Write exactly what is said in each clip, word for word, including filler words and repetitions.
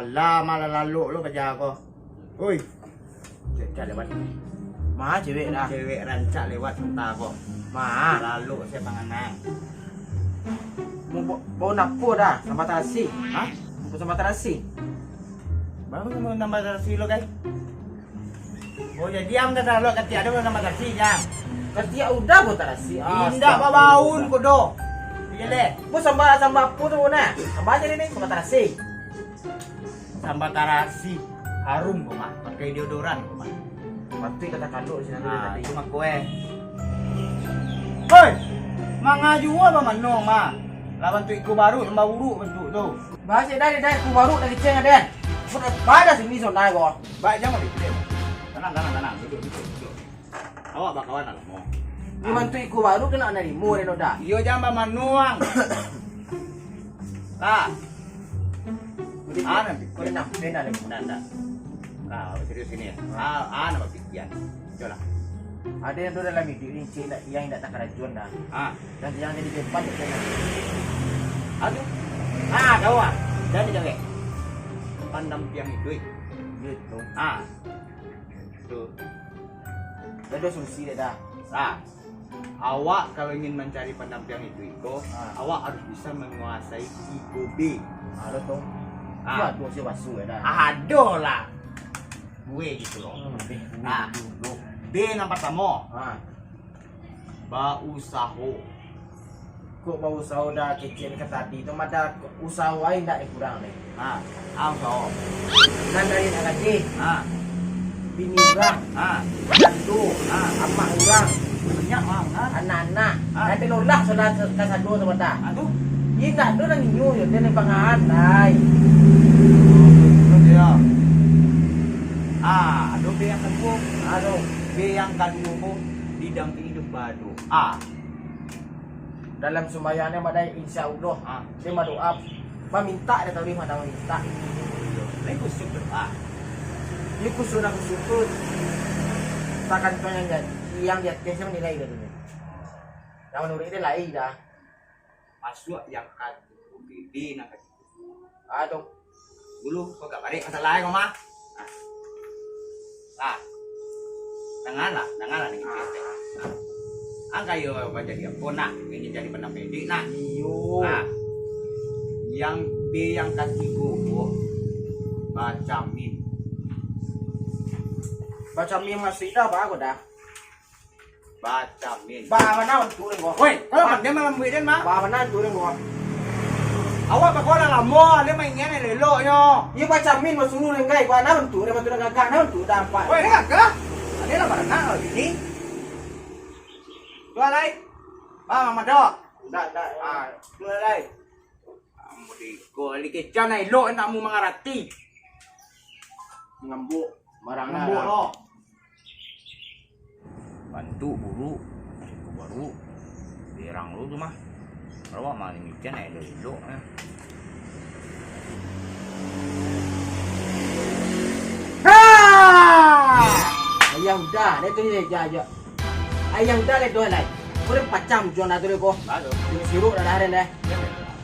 Alah, malah lalok lo paja ko. Oi. Cek, cek lewat. Ma cewek dah? Cewek rancak lewat mata ko. Ma? Lalok saya panganang. Mau ba-, bau napo dah? Sambal tarasi? Hah? Bau sambal tarasi? Baru mau nambah tarasi lo, kai. Oh, jadi am dah lalok katiak ado nambah tarasi, jang. Katiak udah bau tarasi. Indak babaun ko doh. Iya leh. Bau sambal, sambal apo tu, nah? Sambal aja ni, sambal tarasi. Sambal tarasi, harum ko mah, pakai deodoran ko mah. Patuik kata kandok di sinan tu dari tadi. Cuma koe. Hoi, mangajua bamano mah? Lah bantuak iko baruak, nan baburuk bantuak tu. Basik dari, dari iko baruak dari ceng aden. Sudah pada sini sonai ko. Baik, jangan dipilih. Tanang, tanang, tanang. Duduk, duduk, duduk. Awak bakawan lah, mo. Di mantu iko baru kena narimo deh, Noda. Iyo, jangan bamanuang. Lah. Ah, nanti. Kau nak benda lagi. Nah, nah. Nah, serius ini ya. Ah, ah, nak pikiran. Coba lah. Ada yang tu dalam hidup ni, cik, yang tidak takarajuan dah. Ah. Dan yang jadi depan tu kena. Aduh. Ah, kau ah. Jadi cewek. Pandang piang hidup. Gitu. Ah. Tu. Ado solusi dek dah. Nah, awak kalau ingin mancari pandampiang itu iko, ah, awak harus bisa manguasai tigo B. Ado tu. Ah. Ado sih basu dek dah. Ado lah. Gue gitu loh. Hmm, B, B, ah, B, B. B yang pertama. Ah. Bausaho. Kok bausaho dah kecek ka tadi tu, mah dah usaho ai ndak dikurang ni. Ha, ah, usaho. Nan dari nak gaji. Ha. Bini urang. Ha. Jando. Ha. Amak urang. Banyak mah, ha. Anak-anak. Ha. Nanti lolah sudah kasado sabanta. Ha, tu. Indak tu nang inyo yo, dia ni pangahan, ai. Terus dia. Ah, ado B yang kaduo. Ado. B yang kaduo ko didampingi domba doa. Dalam sumbayang ni badai, insya Allah. Ah. Dia badoa, mamintak dia tahu dia mana mamintak. Lain khusyuk doa. Dia khusyuk dan khusyuk tu takantuan yang di, yang di ateh dia manilai dia tu. Yang manuruik dia lain dah. Masuak yang ka B B nak ka Ah, tu. Dulu, kau gak barek masalah kau mah. Nah. Nah. Dangalah, dangalah ni. Nah. Angka yo manjadi apo nak? Ingin jadi pandapek nak? Iyo. Nah. Yang B yang katigo ko bacamin. Bacamin masih dah bagus dah. Bacamin. Ba, bana bantuak den ko. Woi, kalau pandai malambuik den, mah. Ba, bana bantuak den ko. Awak bakola lamo, ale maingian elok-eloknyo. Iyo bacamin basuruah den, gai. Bana bantuak den, bantuak den gagah, nah bantuak den ampek. Woi, den gagah. Ade lah baranak kalau bini. Dua lai. Ba, Mamadok. Ndak, ndak. Ah, dua lai. Ambo di ko, ali kecek nak elok, nak mu mangarati. Ngambuk, marang ngambuk lo. Bantuak buruk, iko baru. Berang lo tu mah. Kalau awak mah mikir nak elok-elok, eh. Ha! Ayah udah, dia tu je, je, je. Ayah udah le doh lai. Kau dah pacam juang dah tu le ko. Aduh. Dia sirup dah dah den deh.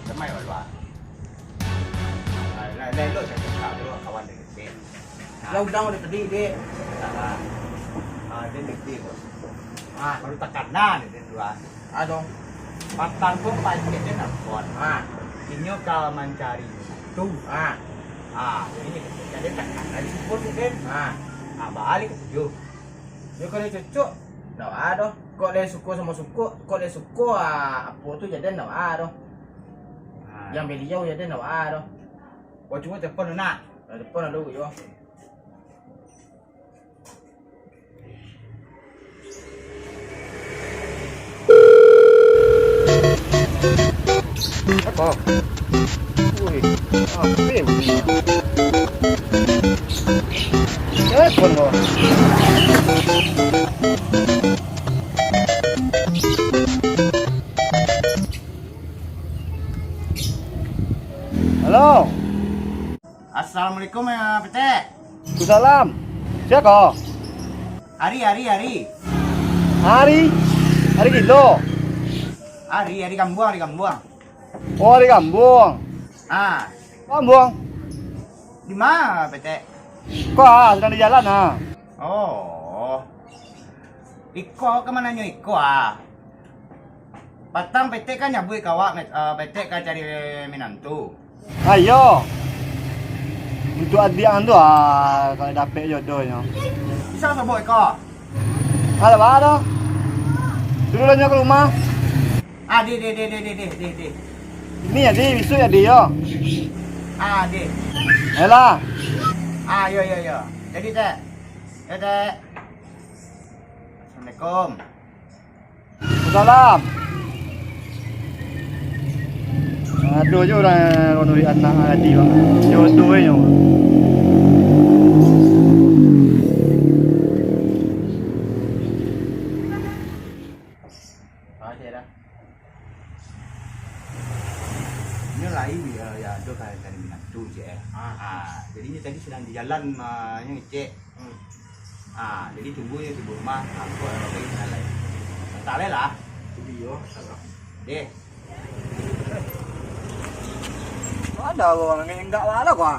Semai baru ah. Lai, lai, lo saya cakap tu kawan dia kecil. Lah udah udah tadi dek. Ah, dia kecil bos. Ah. Baru takana dia dua. Ah, dong. Patang ko pacik dia nampak. Ah. Inyo ka mancari tu. Ah. Ah, ini jadi takana di situ tu kan. Ah. Ah, balik ke tujuh. Yo, kalau cocok, ndak ado. Kok dia suko samo suko, kok dia suko, ah, apo tu jadi ndak ado. Ah. Yang beliau jadi ndak ado. Kau cuma telepon nak. Telepon dulu yo. Apa? Woi, apa ni? Telepon kau. Halo. Assalamualaikum, ya, Petek. Waalaikumsalam. Sia ko? Ari, Ari, Ari. Ari? Ari gilo? Ari, Ari Gambuang, Ari Gambuang. Oh, Ari Gambuang. Ah. Gambuang. Di ma, Petek? Ko, ah, sadang di jalan, ah. Oh. Iko ka mananyo iko, ah. Patang Petek kan nyabuik ka awak, Met-, ah, Petek ka cari minantu. Ah, iyo. Untuak adiak ang tu, ah, kalau dapek jodohnyo. Bisa sobok iko? Alah, baa doh. Suruah lah nyo ka rumah. Ah, di, di, di. Ini jadi, bisuak jadi yo. Ah, di. Ayolah. Ah, yo, yo, yo. Jadi, Tek. Yo, Tek. Assalamualaikum. Salam. Ado je urang nuruik anak adi, bang. Jodoh je. Inyo lai, yo, yo, ado ka, ka minantu je, eh. Ah. Ah, jadi inyo tadi sadang di jalan, ah, inyo ngecek. Hmm. Ah, jadi tunggu je di rumah, angkot atau pai sanan lai. Antah lai lah. Tunggu yo, antah lah. Deh. Ada urang enggak wala gua.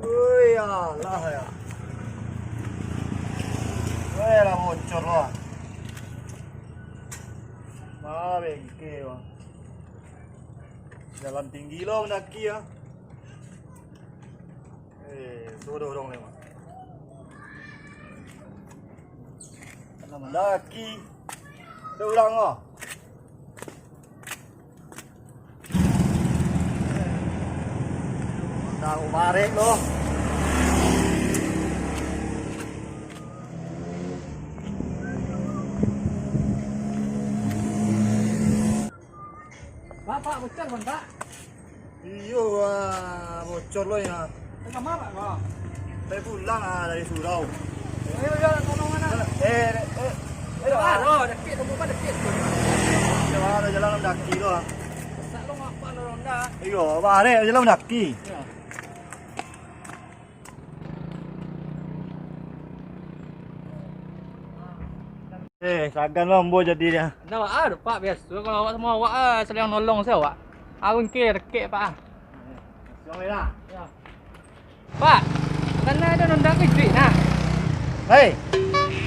Ui, alah ya. Weh, lah bocor lah. Mah bengke, wah. Jalan tinggi lo mendaki ya. Eh, tu ada orang lewat. Kalau mendaki, ada orang ah. Dah barek lo. Bapak bocor, Bang, Pak? Iyo, ah, bocor lo ya. Tengah mamak, Bang. Saya pulang ah dari surau. Ayo, ayo, tolong anak. Eh, eh, eh, eh, ah, lo, dekik, tunggu, Pak, dekik. Ya, ada jalan mendaki tu ah. Sak lo ngapa lo ronda? Iyo, barek jalan mendaki. Ya. Eh, sagan lo ambo jadi dia. Ndak, ah, Pak, biaso kalau awak samo awak, ah, saling nolong se awak. Aku engke rekek, Pak, ah. Siang, Wira. Ya. Pak, kan ado nonda ke iduik, nah. Hei.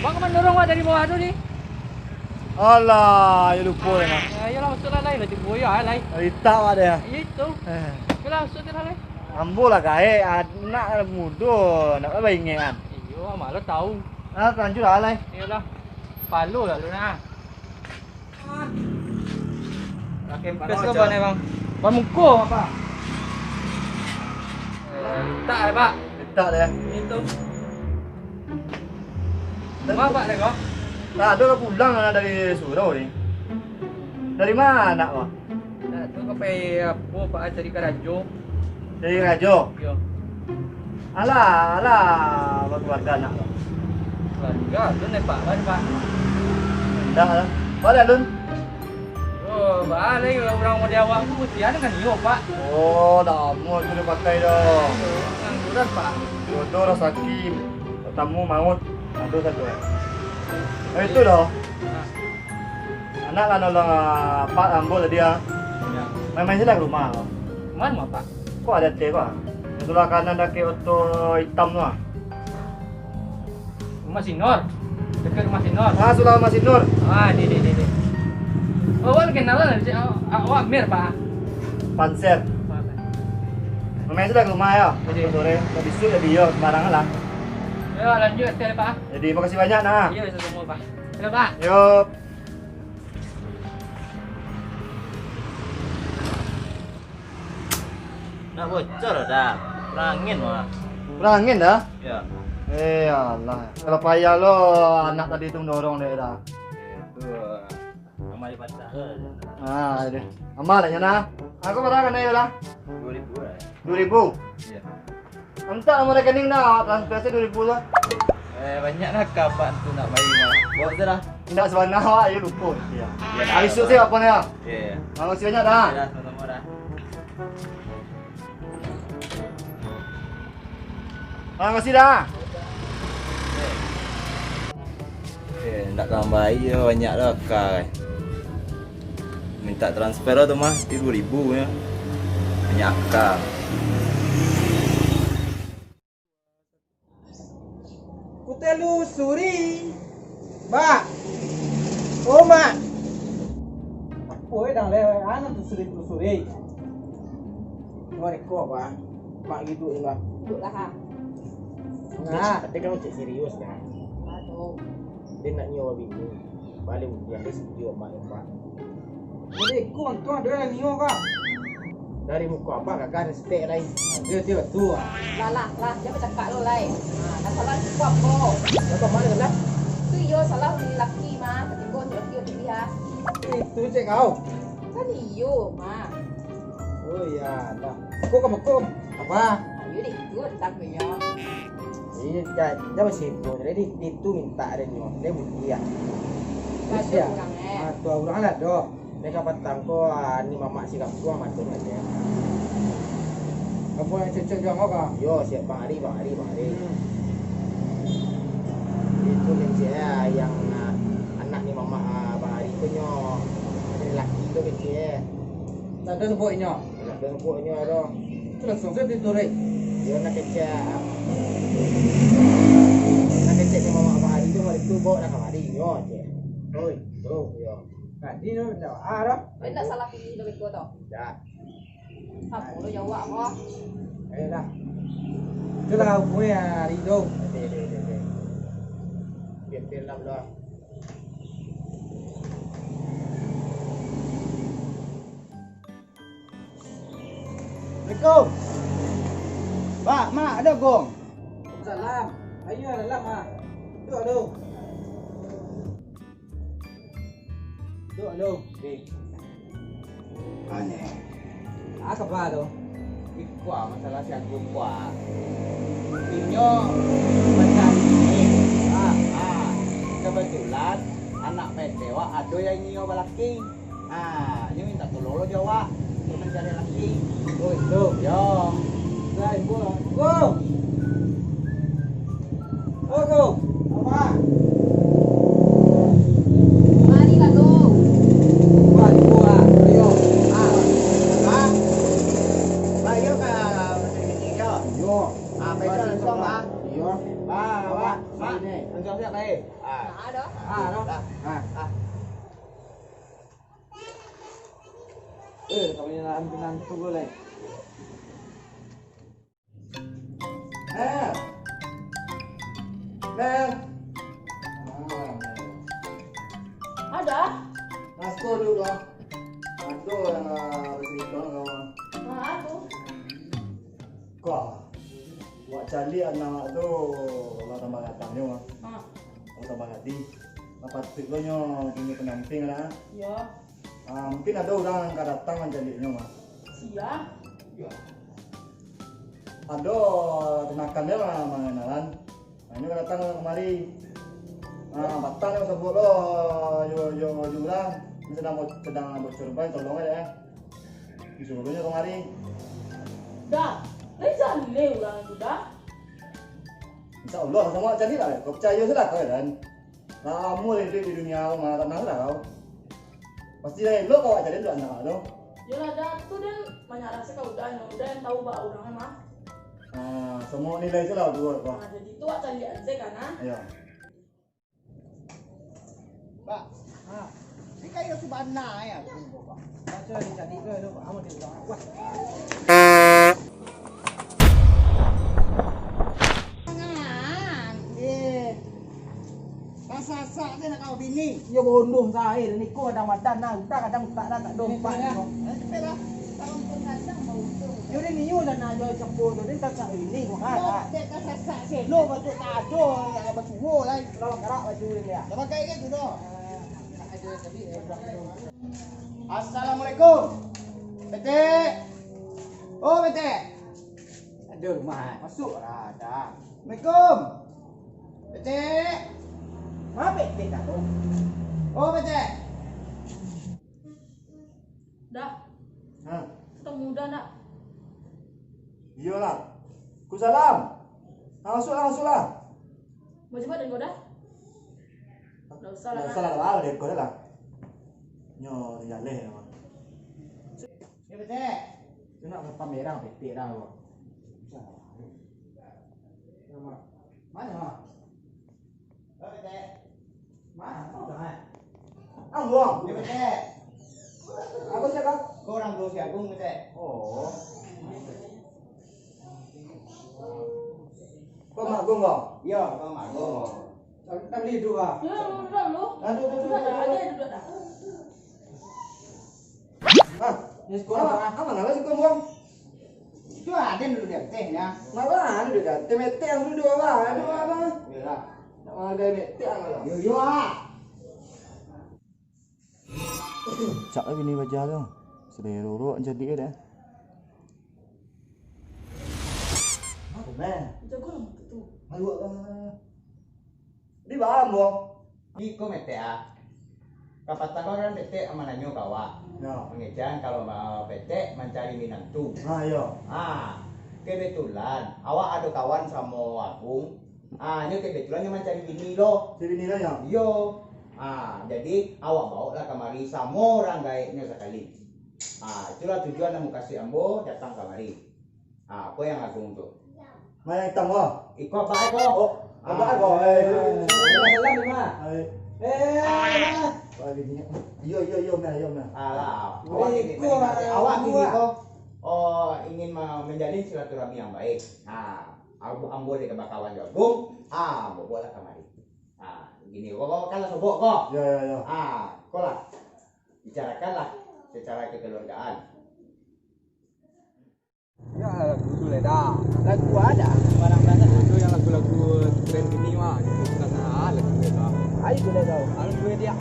Bang, ka mandorong awak dari bawah tu ni? Alah, yo lupo deh, nah. Ya, iyolah, masuklah, Lai, lah tibo yo, Lai. Ritak awak deh. Iyo itu. Eh. Iyolah, masuk tu lah, Lai. Ambo lah gaek, anak mudo, nak lah baingekan. Iyo, amak lo tahu. Ah, lanjut lah, Lai. Iyolah. Palo lah lu, nah. Pakai kempes ke ban, Bang? Ban muko apa? Eh, tak, eh, Pak. Tak deh. Itu. Rumah Pak deh, kok? Tak ada lah pulang lah dari surau ni. Dari mana, Pak? Nah, tu ka pai apo, Pak, cari karajo. Cari karajo? Iyo. Alah, alah, bakeluarga anak lo? Keluarga, alun deh, Pak, baa, Pak? Indak lah. Baa lai alun? Oh, baa lai, urang model awak tu mustian kan iyo, Pak. Oh, lamo tu dipakai doh. Pangangguran, Pak. Jodoh, rasaki, batamu, mauik. Aduh, satu, eh. Oh, itu doh. Nah. Anak lah nolong, ah, Pak ambo tadi, ah. Yo. Main-main se lah ka rumah, ah. Rumah, rumah, Pak? Kok ado teh, Pak? Yang sabalah kanan dakek oto itam tu, ah. Rumah Sinor. Dakek rumah Sinor. Ah, sabalah rumah Sinor. Ah, di, di, di, di. Oh, awak kenal lah, awak Amir, Pak? Panser. Pak. Main-main se lah ka rumah, yo. Jadi. Sore, lah bisuak jadi, yo, sembarangan lah. Yo, lanjut, Pak. Jadi, makasih banyak, nah. Iyo, samo-samo, Pak. Yo, Pak. Yo. Nak bocor dah. Kurang angin mah. Kurang angin dah? Yo. Eh, alah. Kalau payah lo anak tadi tu mendorong dek dah. Itu, ah, amal patah lah. Ah, deh. Amal lah, yo, nah. Aku bara kanai lah? Duo ribu lah. Duo ribu? Iyo. Mintak nomor rekening dah, transfer se duo ribu tu. Eh, banyak lah ka Apak tu nak bayar mah. Bawa se lah. Indak sabana awak, yo lupo. Iyo. Iyo. Bisuak se apo ni, yo? Iyo, iyo. Makasih banyak dah. Iyo dah, samo-samo dah. Makasih dah. Eh, ndak tambah iyo, banyak lah ka. Mintak transfer lah tu mah, duo ribu nyo. Banyak ka. Kutelusuri, Bak. Oh, Mak. Apo, eh, dang le, anu tu suri-suri. Wah, reko, Bak. Mak gitu, Bak. Duduklah, ha. Nah. Tapi kamu cek serius, dah. Aduh. Dia nak nyawa bini. Paling biasa sendiri, Mak, ya, Mak. Jadi, ikut untuang ado lah nio, Kak. Dari muko abah gagah respect lai. Dia, dia tu. Lah, lah, lah, jan bacakak lo lai. Ha, dah salah tu apo? Salah mano lah? Tu iyo salah laki mah, ketika laki tu dia. Itu cek kau. Kan iyo mah. Oh iya, dah. Kok kamu kok apa? Ayo deh, ikut tak punya. Iya, dah, dah masih pun. Jadi, itu minta ada nio. Dia bukti ya. Bagus ya. Kurang, eh. Ah, tu orang lah doh. Dek kapatang ko, ah, ni mamak si kampuang macam aja. Kampuang yang cocok jo ang ko? Yo, siap Bang Ari, Bang Ari, Bang Ari. Hmm. Itu kan si, eh, yang, ah, anak ni mamak, ah, Bang Ari tu nyo, ada laki tu kan si, eh. Tak ada sebut inyo? Tak ada sebut inyo tu. Tu langsung saja dituruik. Yo, nak kecek, ah, nak kecek ni mamak Bang Ari tu, hari tu bawa dah kamari nyo aja. Oi, terus, yo. Tadi tu, dah, ah, dah. Kau indak salah pilih lebih tua tau. Indak. Samo lo jawab ko. Ayolah. Itulah hukumnya hari tu. Deh, deh, deh, deh. Biar film lah. Assalamualaikum. Pak, Mak, ada gong? Salam. Ayo dalam, ah. Duduk dulu. Duduk dulu. Okey. Aneh. Ah, kaba tu? Ikuah masalah si Agung kuah. Inyo macam ni. Ah, ah. Kebetulan anak pendek wak ado yang inyo balaki. Ah, inyo minta tolong lo jo awak untuk mancari laki. Oh, itu. Yo. Lai, buah. Go. Ogo. Apa? Mari lah, Go. Wah, itu, ah. Ayo. Ah. Ah. Ayo ka Mesir Kecil, yo. Yo. Ah, baik, langsung, ah. Yo. Ah, Mak, Mak. Sini. Langsung siap, baik. Ah. Ah, dah. Ah, dah. Ah. Ah. Eh, kami nak pinang tu boleh. Mel. Mel. Ah, Mel. Ada? Nasko dulu lah. Nasko yang, ah, bercerita kawan. Ah, tu. Kah. Wak caliak anak tu, lah tambah gatang nyo. Ha. Lah tambah gadih. Lah patuik lo nyo punyo pendamping lah. Iyo. Ah, mungkin ado urang nan ka datang mancaliak nyo mah. Sia? Ado tunangan nyo lah mangenalan. Nah, inyo ka datang kamari. Ah, patang nyo sabuik lo jo, jo, jo urang. Inyo sadang bo-, sadang bocor ban, tolong aja, eh. Disuruh nyo kamari. Dah, lai jaleh urang tu dah. Insya Allah, samo caliak lah. Kau picayo se lah kau, Dan. Lamo lah iduik di dunia ko, ma tanang lah kau. Pasti lah elok kau caliak tu anak tu. Yolah, dah tu, Dan, banyak rasa kau, Dan. Udah, yang tahu ba urang mah. Ah, samo nilai se lah tu, apa? Ah, jadi tu awak caliak se kan, ah? Iyo. Pak, ha, ni kayo tu bana ya. Baca ni tadi ke tu, Pak. Amun dia bilang, wah. Jangan, eh. Kasasak dia nak kau bini. Iyo bondoh sae, ni ko kadang madan nah, udah kadang utak dah tak dompak ni ko. Eh, lah. Yo, den iyo lah nak jual campur tu, den tak cak ini, kok kan. Lo, dek tak sasak se. Lo, batuk tak ado, nak basuo lai. Kalau karak baju den ya. Dah pakai ke tu doh? Assalamualaikum. Petek. Oh, Petek. Aduh, rumah. Masuk lah, dah. Assalamualaikum. Petek. Ma Petek dah tu? Oh, Petek. Dah. Ha. Ketemu dah nak. Iyolah. Ku salam. Ha, masuklah, masuklah. Mau cepat dan kau dah? Nggak usah lah. Nggak usah lah, lah, dia kau dah lah. Nyo, jaleh nama. Ya, Petek. Tu nak pamerang petek dah, Bang. Mana, Bang? Mana, Bang? Ambo. Yo, petek. Apo sia, Bang? Ko urang tuo si Agung, petek. Oh. Ko Mak Agung, ko? Yo, ko Mak Agung. Kan di duo, Bang. Yo, duduak dulu. Aduh, aduh, aduh, aduh, aduh. Duduak dah, duduak dah. Ah, ni sikolah, ah, mana lah sikolah buang? Itu aden dulu di ateh nya. Malah anu di ateh, metek ang dulu, Bang. Aduh, Bang. Iyolah. Nak manggagai metek ang lah. Yo, yo, ah. Cak lah bini baja tu. Selero rok jadi dah. Apa, meh? Jago lah mata tu. Malu, ah. Di bawah, Bang. Iko metek, ah. Kapatang ko kan petek mananyo ka awak. Yo. Mangecek kalau ma-, petek mancari minantu. Ha, iyo. Ha, kebetulan awak ado kawan samo Agung. Ha, nyo kebetulan nyo mancari bini lo. Cari bini lo, yo? Iyo. Ha, jadi awak baoklah kamari samo urang gaeknyo sakali. Ha, itulah tujuan nan mukasuik ambo datang kamari. Ah, apo yang agung tu? Mano hitam ko? Iko apak ko. Oh, apak ko. Eh, eh, eh. Salam, Mak. Eh. Eh. Wah, gini. Iyo, iyo, iyo, mah, iyo, mah. Alah, awak gini, iko, awak gini ko. Oh, ingin ma-, menjalin silaturahmi yang baik. Nah, ambo, ambo dek bakawan jo Agung. Ah, ambo baoklah kamari. Ah, gini, ko, ko, kan lah sobok ko. Yo, yo, yo. Ah, ko lah. Bicarakanlah secara kekeluargaan. Ya, lagu tu lah dah. Lagu ada? Barang-barang. Itu yang lagu-lagu tren kini mah. Itu bukan, ah, lagu tu dah. Ayo, boleh tahu. Lagu dia.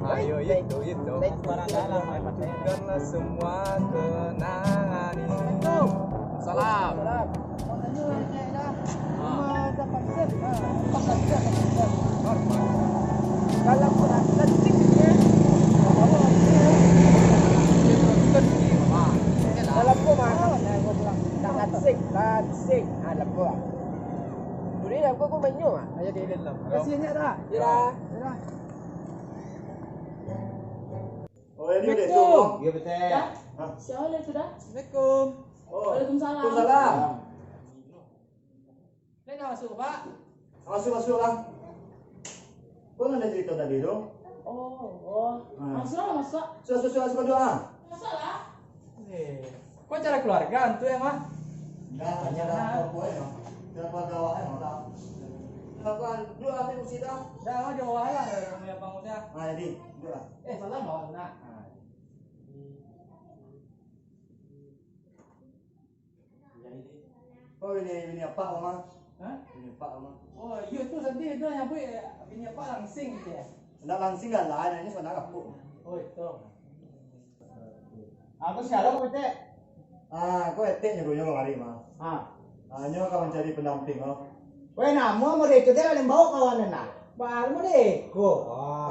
Ayo, itu, itu. Barang-barang. Hancurkanlah semua kenangan ini. Salam. Salam. Ah. Dalam ko, tasik. Dalam ko mah. Tasik, tasik. Ah, dalam ko. Dulu dalam ko, ko banyak ah. Ayo di dalam. Kasih banyak dah. Ya dah. Ya dah. Oh, ini udah Assalamualaikum. Subuh. Ya, betul. Dah? Hah? Siapa lah itu dah? Assalamualaikum. Oh. Waalaikumsalam. Waalaikumsalam. Ni dah masuk, Pak? Masuk, masuk lah. Kau nak cerita tadi tu? Oh, oh. Ha. Masuk lah, masuk. Masuk, masuk, masuk, masuk, ah. Masuk lah. Eh, kau acara keluarga tu ya, Mah? Enggak, acara apa ya, Mah? Acara keluarga awak ya, Mah? Kenapa? Dua ambil kursi dah. Dah, Mah, jauh lah, dah, dah, punya bangun dah. Ha, jadi, duduk lah. Eh, salam, Mah, nak. Ha. Oh, bini, bini apak, Mah. Hah? Bini apak, Mah. Oh, iyo tu tadi dah nyabuik, eh, bini apak langsing gitu ya? Ndak langsing lah, lah, nyo sanak kapuk. Oh, itu. Aku siapa, Petek? Ah, aku Etek nyuruhnyo kamari, Mah. Ah. Ah, nyo ka mancari pendamping, oh. Weh, namo model itu teh lah, bawa kawan nah. Baru model iko.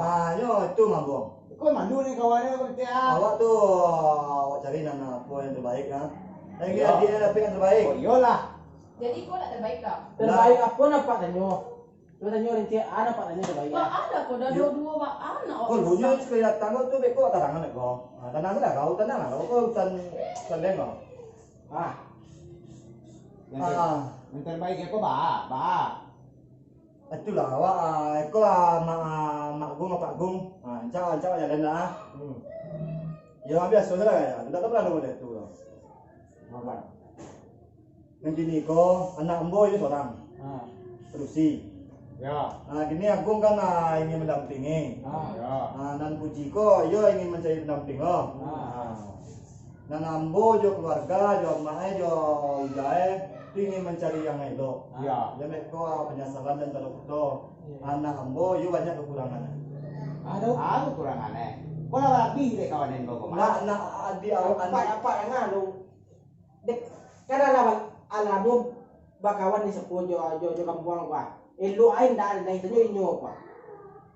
Ah, nyo itu, Mah, Bung. Iko malu ni kawan ni, Petek, ah. Awak tu, awak cari nan apo yang terbaik, kan? Lagi adiak yang dapek yang terbaik. Oh, iyolah. Jadi, ko nak terbaik, kak? Terbaik apo nampak tanyo? Cubo tanyo rinciak, ah, nampak tanyo terbaik. Wah, ada ko, dah duo-duo, Pak. Anak. Ko, dunyo sekali datang ko tu, beko tanang anak ko. Ah, tanang lah kau, tanang lah kau, kau urusan, urusan den kau. Ah. Yang ter-, yang terbaik ya ko, ba, ba. Itulah, awak, ah, iko lah, Mak, ah, Mak Gung, Apak Gung. Ah, rancak, rancak jalan lah, ah. Hmm. Ya, biaso se lah, ya. Ndak tahu pernah dengar itu, lah. Makan. Nan kini ko, anak ambo je sorang. Ha. Padusi. Ya. Ah, kini Agung kan, ah, ingin mendampingi. Ha. Ya. Ah, nan Puji ko, iyo ingin mancari pendamping lo. Ha. Ah. Nan ambo jo keluarga, jo amak e, jo uja e, tu ingin mancari yang elok. Ya. Jan beko, ah, penyesalan dan talok kuto. Iya. Anak ambo, iyo banyak kekurangan. Aduh. Ah, kekurangan, eh. Ko lah labih dek kawan den ko, Mak. Nak, nak adik awak, anak. Apak, apak, jangan lu. Dek, kan alah, alah, bakawan di sepuh jo, jo, jo kampuang, Pak. Elok ain dah, dah, itu inyo, Pak.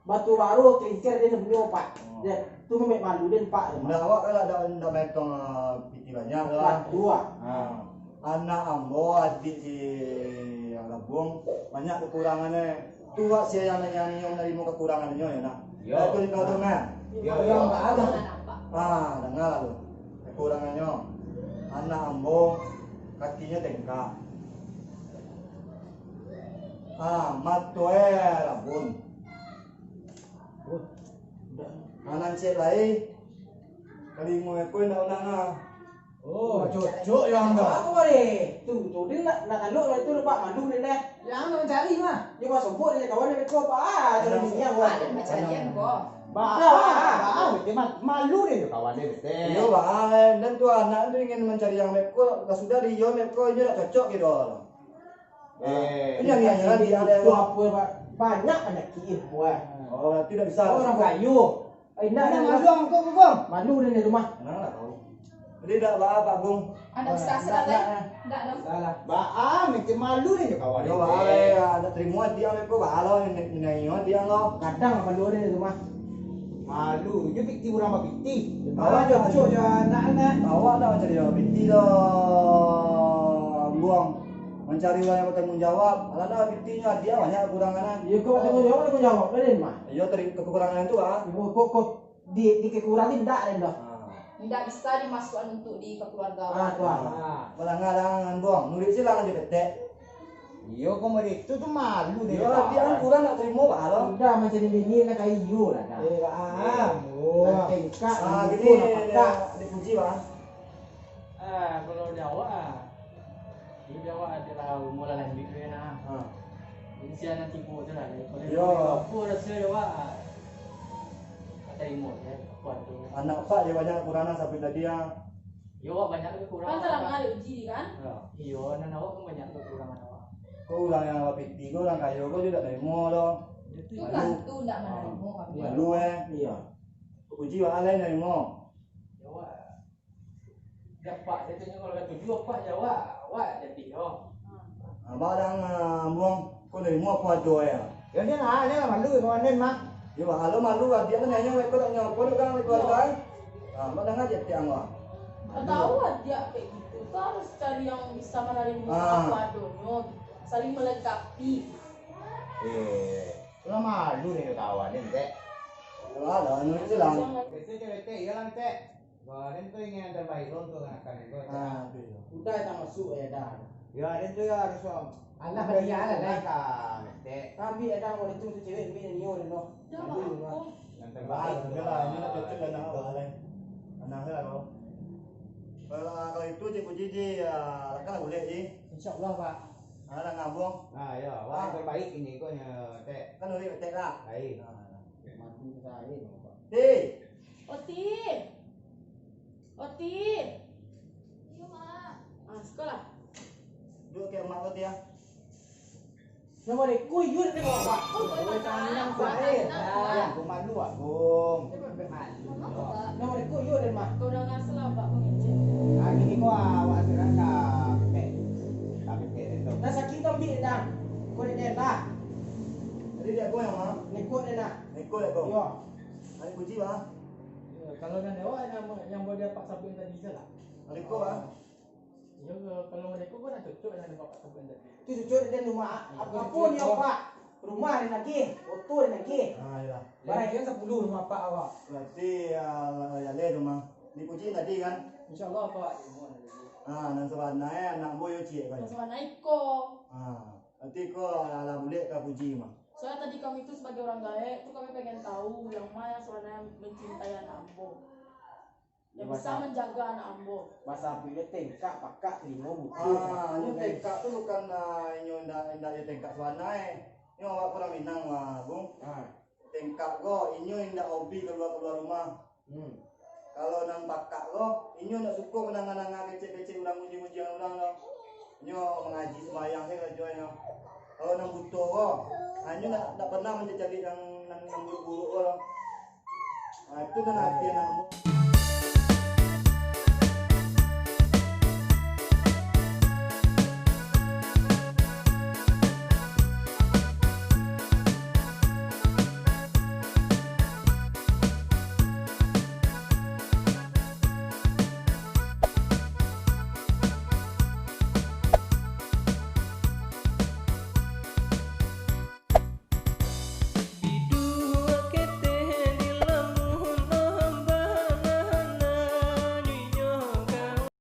Batu baru, kelincir dia punyo, Pak. Oh. Dia, tu mamek malu dia, Pak. Ndak, awak kan ndak, ndak maetong, ah, piti banyak lah. Batu, ah. Ha. Anak ambo, adik si Gabung, banyak kekurangannyo. Tu wak sia yang, yang, yang narimo kekurangannyo, ya, nak? Yo. Itu di kau tu, nah. Yo, yo. Ah, dengar lah tu. Kurangannyo, anak ambo kakinyo tengkak. Ah, mato e rabun. Anak ciek lai, kalimo e ko indak unang ah. Oh, cocok yo ang tu. Apo ko deh? Tu, tu, dia nak, nak taluk lah itu, nampak malu dia deh. Yang nak mancari mah. Dia basobok dia kawan dia beko, apa? Ah, tu dia ni yang buat. Ada macam dia ko. Ba, ba, ba, ba, ba, malu dia tu kawan dia, betul. Iyo, ba, dan tu anak tu ingin mancari yang beko, lah sudah dia beko, inyo nak cocok gitu. Eh, ini yang, yang, yang, yang, itu apa, Pak? Banyak panyakik, eh, buat. Oh, tidak bisa. Orang kayu. Eh, indak, indak, malu angkau, Bung. Malu dia di rumah. Mana lah tahu. Jadi, dak ba-, Pak Bung. Ada bisa salah, eh? Dak, dak. Salah. Ba-, ah, mesti malu ni kawan. Yo, ba-, eh, dak terima dia, ko ba-, lo, ni, ni, ni, ni, dia, lo. Kadang malu dia di rumah. Malu, dia piti urang bapiti. Malu, ah, cocok je anak, anak. Awak dak mancari urang bapiti doh, Bung. Mancari urang yang bertanggung jawab. Alah, dah, pitinyo dia banyak kekurangan, ah. Iyo, kau bertanggung jawab, bertanggung jawab, kan, Mak? Iyo, teri-, kekurangan tu, ah. Iyo, kok, kok di, di kekurangan indak, den, doh. Ah. Indak bisa dimasukkan untuk di kekeluargaan. Ah, tu, ah. Ah. Balangah, balangah, Bung. Nuruik silang aja, ketek. Iyo, kok model itu tu malu deh. Iyo, dia kurang nak terima, Pak, lo. Udah, macam ni, ni nak kayo lah, dah. Eh, Pak, ah. Iyo. Nak tengkak, ah, nak gini, pukul, nak patak. Dia, dia puji, Pak. Ah, kalau di awak, ah. Jadi awak adalah umur lah lanjut tu, kan, ah. Ha. Jadi, siang nanti tibo tu lah. Kalau, iyo, apo raso awak, ah, tarimo je, apo tu. Anak Pak je banyak kekurangan sampai tadi, ah. Iyo, awak banyak kekurangan. Kan salah awak. Kan? Iyo, nan awak kan banyak kekurangan awak. Ko urang yang bapiti, ko urang kayo, ko indak narimo doh. Itu kan tu indak manarimo kami. Malu, eh. Iyo. Puji awak lain narimo. Iyo, awak. Dapat, dia tanya kalau dah tujuh, apa jawab? Awak jadi, oh. Abang dah, ah, buang, kau dari mua apa tu, ya? Ya, dia lah, dia lah malu, kawan dia, Mak. Ya, Mak, kalau malu, dia kan nanya, kau tak nyawa, kau kan, kau kan? Ah, Mak dengar je, tiang, Mak. Tahu dia kayak gitu, tu harus cari yang bisa menerima, ah, apa adanya, gitu. Saling melengkapi. Eh, tu lah malu ni, kawan ni, Tek. Ya, lah, anu je lah. Betul je, Tek. Iyalah, Tek. Wah, den tu ingin yang terbaik lo untuk anak-anak den tu. Ah, tu, tu. Udah, tak masuk, ya, dah. Ya, den tu ya harus, Om. Alah, udah, dia lah, dah. Dah, Tek. Ambil, ya, dah, mau itu tu cewek, ambil yang nio, den, noh. Dah, ambil, Pak. Yang terbaik. Ah, udah lah, ini nak cocok dengan anak abah, lah. Anak abah, lo. Kalau, kalau itu, Cik Puji, Ji, ya, kan boleh, Ji. Insya Allah, Pak. Ah, nak ngabung. Ah, ya, wah, yang terbaik ini, kau nya, Tek. Kan udah, Tek, lah. Baik. Ah. Mati saya, Pak. Hei. Oti! Oti! Iyo, Mak. Ah, sikolah. Duduak ka mak ko, Ti, ah. Assalamualaikum, iyo, Mak. Oh, waalaikumsalam. Waalaikumsalam. Ah, aku malu, Agung. Dia bermalu. Assalamualaikum, iyo, Mak. Kau dah ngasal, Pak, kau ngecek. Ah, gini ko, ah, awak sekarang ka petek. Ka petek, tu. Dah sakik tu, ambil dah. Kau dek dah. Jadi dia ko yang mana? Nekok dah. Nekok dah, kau? Iyo. Ari Puji, Bang. Ya, kalau nan awak yang, yang buat dia paksa buat tadi salah. Ari ko, Bang. Ya, kalau mereka pun nak cocok dengan tempat paksa buat tadi. Tu cocok dengan rumah. Ya, apo cocok. Ni, Pak? Rumah ada lagi, motor ada lagi. Ah, iyalah. Barang kan sepuluh rumah Pak awak. Berarti, ah, ya, le rumah. Ari Puji tadi kan? Insya Allah, Pak. Ah, nan sabana, eh, anak boyo ciek kan? Nan sabana iko. Ah, berarti ko lah, lah bulek ka Puji mah. Soalnya tadi kami tu sebagai orang gaek tu, kami pengen tahu yang mana yang sebenarnya mencintai anak ambo, yang bisa menjaga anak ambo. Bahasa Ampui dia tengkak, pakak, telingo, buku. Ah, inyo tengkak tu bukan, ah, inyo indak, indak je tengkak sabanai. Inyo awak urang Minang, wah, Bung. Ah. Tengkak ko, inyo indak hobi kalua-kalua rumah. Hmm. Kalau nan pakak ko, inyo indak suko mandanga-danga kecek-kecek urang, ujiang-ujiang urang ko. Inyo mangaji sumbayang se karajonyo. Kalau nan buto ko, ha, inyo indak, indak pernah mancaliak nan, nan, nan buruk-buruk ko. Ha, itu nan ati anak ambo.